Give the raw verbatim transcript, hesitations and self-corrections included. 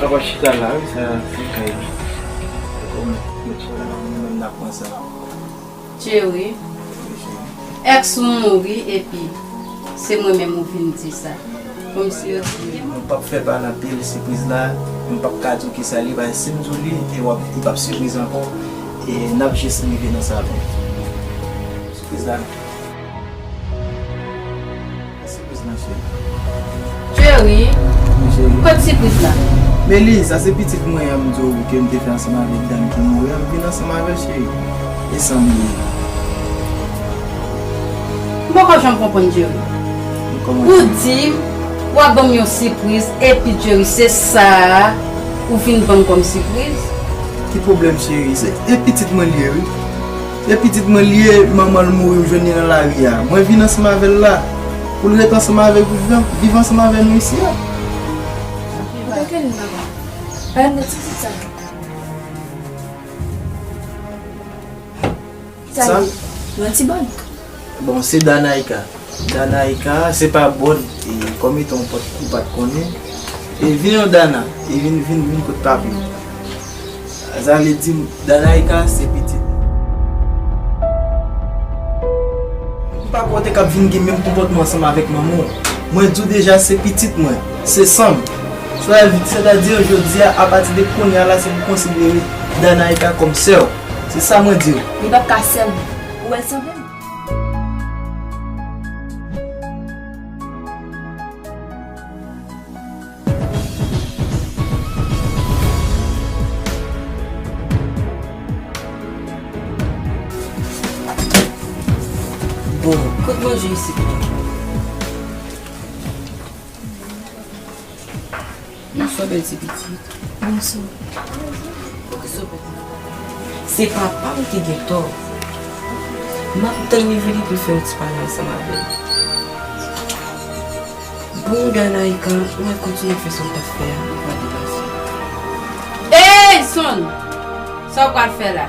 Kapab chita la, wi, sa se kay li. Kòm nou menm n ap pran sa. Jerry, èks ou mouri epi se mwen menm ou vin di sa. Kòmsi yo di. Nou p ap fè pale anpil, sipriz la, m p ap ka di w kisa l ye, paske si m di w li, e w ap, li p ap sipriz ankò, e n ap jis rive nan salon. Sipriz la. Sipriz la, cheri. Jerry, wi, cheri. Kot sipriz la? Meli, sa se pitit mwen an, m di w ke m te fè ansanm avèk dam ki mouri an, m vin ansanm avè l, cheri. E sa m ye. M poko janm konprann, Jerry. Ou di w ap ban m yon sipriz, epi Jerry, se sa a ou vin ban m kòm sipriz? Ki pwoblèm, cheri? Se, e pitit mwen li ye, wi. Se pitit mwen li ye, manman l mouri, m jwenn li nan lari a. Mwen vin ansanm avè l la, pou l ret ansanm avèk, viv, viv ansanm avè nou isi a. Kote l nan? Pale m de ti pitit sa. Sa? Sa? Yon ti bank. Bon, se Danaika. Danaika, se pa Bòn, e kòm etan ou pa t, ou pa t konnen. E vin non Dana, e vin, vin, vin kot papi w. Sa vle di, Danaika, se pitit. M pa kwè w te kab vin gen menm konpòtman ansanm avèk manman w. Mwen di w deja, se pitit mwen, se san m. Sè-, sètadi, jodi a, apati de kounye a la, se pou konsidere Danaika kòm sè w. Se sa mwen di w. Li p ap ka sè m. Ou wè l sanble m? Bon, kot manje isit la? Bonswa, bèl ti pitit. Bonswa. Poukisa w pèdi nan bagay? Se papa m ki gen tò. M ap tann li vini pou l fè yon ti pale ansanm avè l. Bon, Danaika, ou mèt kontinye fè sa w t ap fè a, ou pa deplase. Ey, Son! Sa w pral fè la?